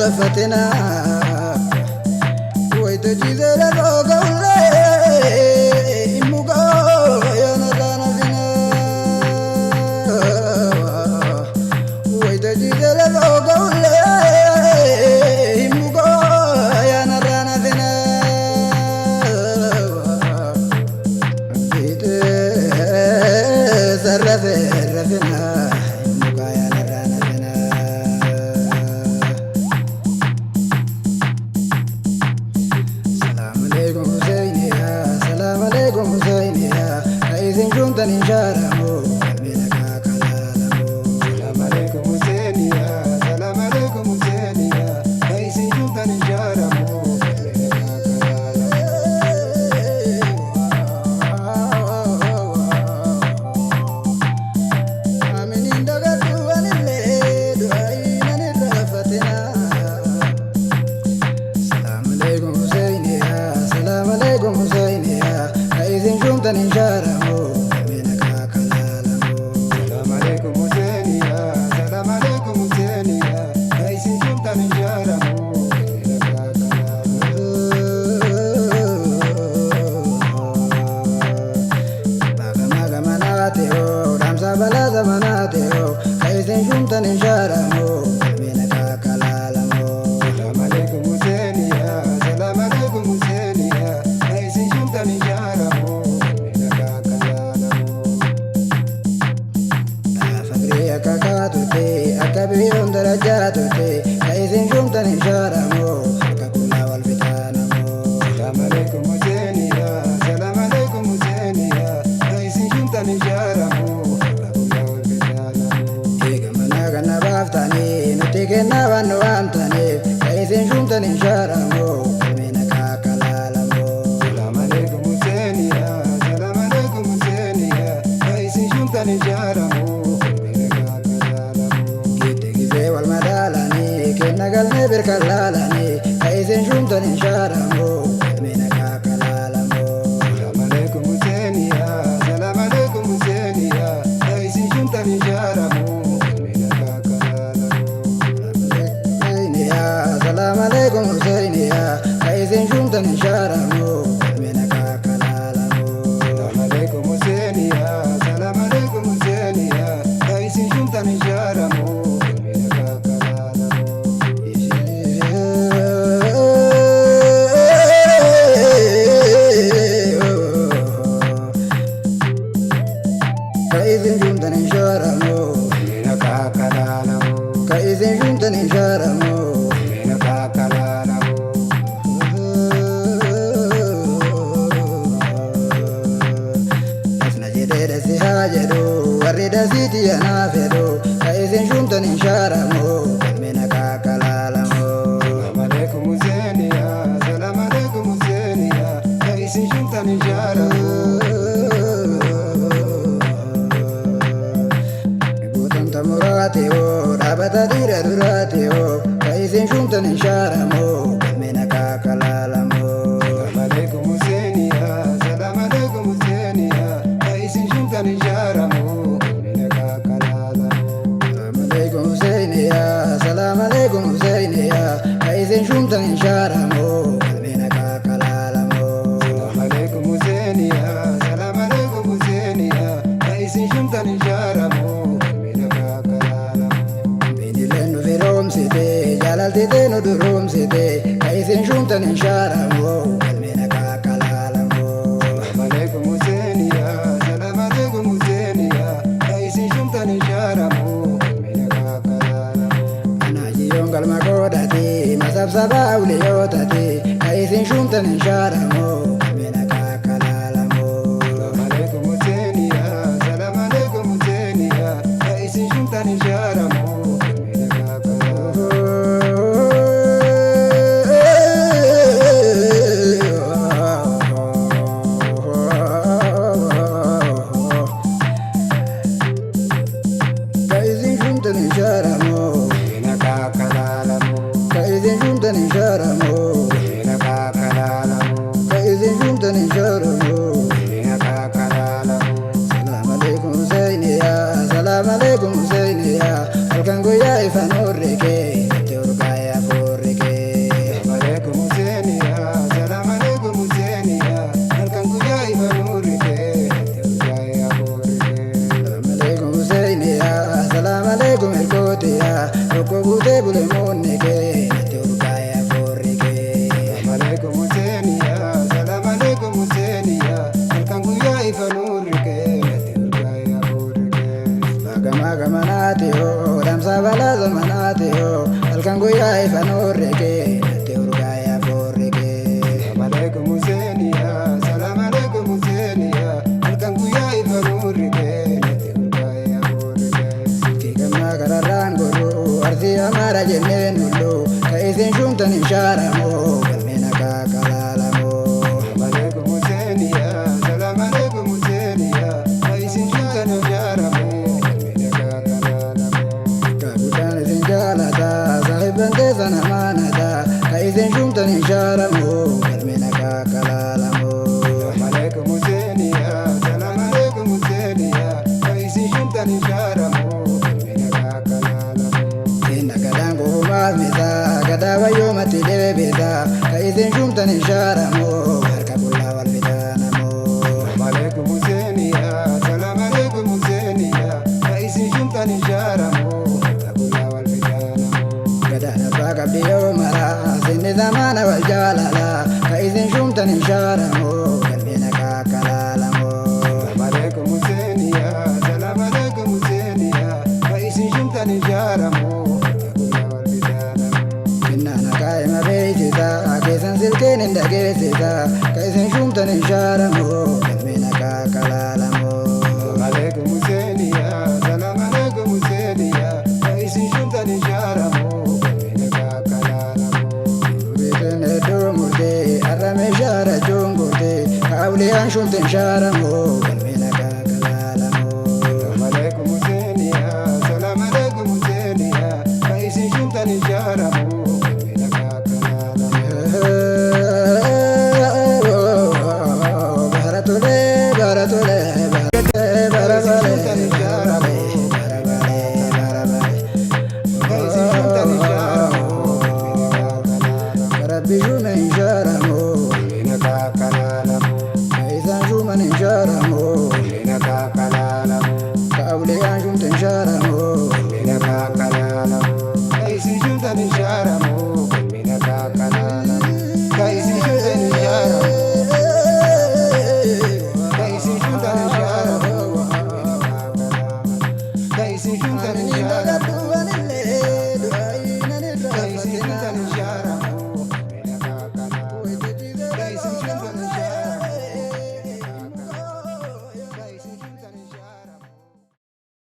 Irraanfatina. Wayita ciisee lafoo ga'ullee mukaa yaanarraa nafina. Wayita ciisee lafoo ga'ullee mukaa yaanarraa nafina. Fiixee sarrafee rafina mukaa yaanarraa nafina. Salaam alaikum Husseiniya, salaam alaikum Husseiniya, ka isin shumtan hin shaaramu, qalbiin akka kalaalamu. Salaam alaikum Husseiniya, salaam alaikum Husseiniya, ka isin shumtan hin shaaramu, qalbiin akka kalaalamu. Aminiin dagadhu anillee du'aayi nan irraanfatina. Salaam alaikum Husseiniya, salaam alaikum Husseiniya, ka isin shumtan hin shaaramu, qalbiin akka kalaalamu. Salaam alaikum Husseiniya, salaam alaikum Husseiniya, ka isin shumtan hin shaaramu, qalbiin akka kalaalamu. Bagama gamanaate hoo, dhaamsa balaa zamanaate hoo, ka isin shumtan hin shaaramu, qalbiin akka kalaalamu. Salaam alaikum Husseiniya, salaam alaikum Husseiniya, ka isin shumtan hin shaaramu, qalbiin akka kalaalamu. Fagrii akka kaatutti, akka biyyoon darajaatutti, ka isin shumtan hin shaaramu, harka qullaa wal fitaanamu. Salaam alaikum Husseiniya, salaam alaikum Husseiniya, ka isin shumtan hin shaaramu, harka qullaa wal fitaanamu. Eega manaa kana baaftanii, nutti kennaa waan nu waamtaniif, ka isin shumtan hin shaaramu, qalbiin akka kalaalamu. Salaam alaikum Husseiniya, salaam alaikum Husseiniya, ka isin shumtan hin shaaramu, qalbiin akka kalaalamu. Gitti gisee wal madaalanii, kenna galmee birkan laalanii, ka isin shumtan hin shaaramu, qalbiin akka kalaalamu. Salaam alaikum Husseiniya, salaam alaikum Husseiniya, ka isin shumtan hin shaaramu, qalbiin akka kalaalamu. Husseiniya, salaam alaikum Husseiniya, ka isin shumtan hin shaaramu, qalbiin akka kalaalamu. Salaam alaikum Husseiniya, salaam alaikum Husseiniya, ka isin shumtan hin shaaramu, qalbiin akka kalaalamu. Ka isin shumtan hin shaaramu, Qalbiin akka kalaalamu. Ka isin shumtan hin shaaramu. Qalbiin akka kalaalamu. Asna jedhee dasi haa jedhu, warri dasiiti anaa fedhu, ka isin shumtan hin shaaramu, qalbiin akka kalaalamu. Salaam alaikum Husseiniya, salaam alaikum Husseiniya, ka isin shumtan hin shaaramu. Gootamta muraate hoo, dhaabata dhiira duraate hoo, ka isin shumtan hin shaaramu, qalbiin akka kalaalamu. Salaam alaikum Husseiniya, salaam alaikum Husseiniya, ka isin shumtan hin shaaramu, qalbiin akka kalaalamu. Salaam alaikum Husseiniya, salaam alaikum Husseiniya, ka isin shumtan hin shaaramu, qalbiin akka kalaalamu. Salaam alaikum Husseiniya, salaam alaikum Husseiniya, ka isin shumtan hin shaaramu, qalbiin akka kalaalamu. Beenileen nu firoomsite, jaalaltite nu duroomsite, ka isin shumtan hin shaaramu, qalbiin akka kalaalamu. Salaam alaikum Husseiniya, salaam alaikum Husseiniya, ka isin shumtan hin shaaramu, qalbiin akka kalaalamu. Anaajiyoon galma godhate, masabsaba awliyootate, ka isin shumtan hin shaaramu, qalbiin akka kalaalamu. Salaam alaikum Husseiniya, salaam alaikum Husseiniya, ka isin shumtan hin shaaramu, qalbiin akka kalaalamu. Ka isin shumtan hin shaaramu, Qalbiin akka kalaalamu. Ka isin shumtan hin shaaramu, Qalbiin akka kalaalamu. Ka isin Guutee bule moonni kee natti urgaa'e afuurri kee. Salaam alaikum Huseeniya, salaam alaikum Huseeniya, halkan guyyaa ifa nuurri kee natti urgaa'e hafuurri kee. Gamaa gamanaati hoo dhamsa balaa zamanaati hoo halkan guyyaa ifa nuurri kee natti urgaa'e afuurri kee. Salaam alaikum Huseeniya, salaam alaikum Huseeniya, halkan guyyaa ifa nuurri kee natti urgaa'e hafuurri kee. Silkii gamnaa kararraan godhu arsii amaara jenneen nullu ka isin shumtan hin shaaramu galmeen akka kalaalamu. Salaam alaikum Huseeniya, salaam alaikum Huseeniya, ka isin shumtan hin shaaramu, galmeen akka kalaalamu. Ka guddaan isin jaalata saahibban keessan amaanata ka isin shumtan hin shaaramu galmeen akka kalaalamu. Salaam alaikum Huseeniya, salaam alaikum Huseeniya, ka isin shumtan hin shaaramu, galmeen akka kalaalamu. Inna gadaan goomaaf misa gadaa wayyoomatti deebisa ka isin shumtan hin shaaramu harka qullaa wal fitaanamu. Salaam alaikum Huseeniya, salaam alaikum Huseeniya, ka isin shumtan hin shaaramu, harka qullaa wal fitaanamu. Gadaan abbaa qabdi yoo mara sinni zamaana wal jaalala ka isin shumtan hin shaaramu galmeen akka kalaalamu. Salaam alaikum Huseeniya, salaam alaikum Huseeniya, ka isin shumtan hin shaaramu, harka qullaa wal fitaanamu. Kinnaan akaa'ima beeksisa keessan silkeen hin dhageessisa ka isin shumtan hin shaaramu galmeen akka kalaalamu. Salaam alaikum Huseeniya, salaam alaikum Huseeniya, ka isin shumtan hin shaaramu, galmeen akka kalaalamu. Beekan hedduu murtee har'a meeshaa rachuun gurtee ka awliyaan shumtan hin shaaramu galmeen akka kalaalamu. Salaam alaikum Huseeniya, salaam alaikum Huseeniya, ka isin shumtan hin shaaramu, galmeen akka kalaalamu. Bara tole bara tole bara Ka isin shumtan hin shaaramu, bara bara bara. ka isin shumtan hin shaaramu, galmeen akka kalaalamu. Rabbi shume hin shaaramu Galmeen akka kalaalamu, ka isaan shuman hin shaaramu galmeen akka kalaalamu. ka awliyaan shumte hin shaaramu. Galmeen akka kalaalamu, ka isin shumtan hin shaaramu, galmeen akka kalaalamu. Ka isin shumtan hin shaaramu, ka isin shumtan hin shaaramu, galmeen akka kalaalamu. Ka isin shumtan hin shaaramu.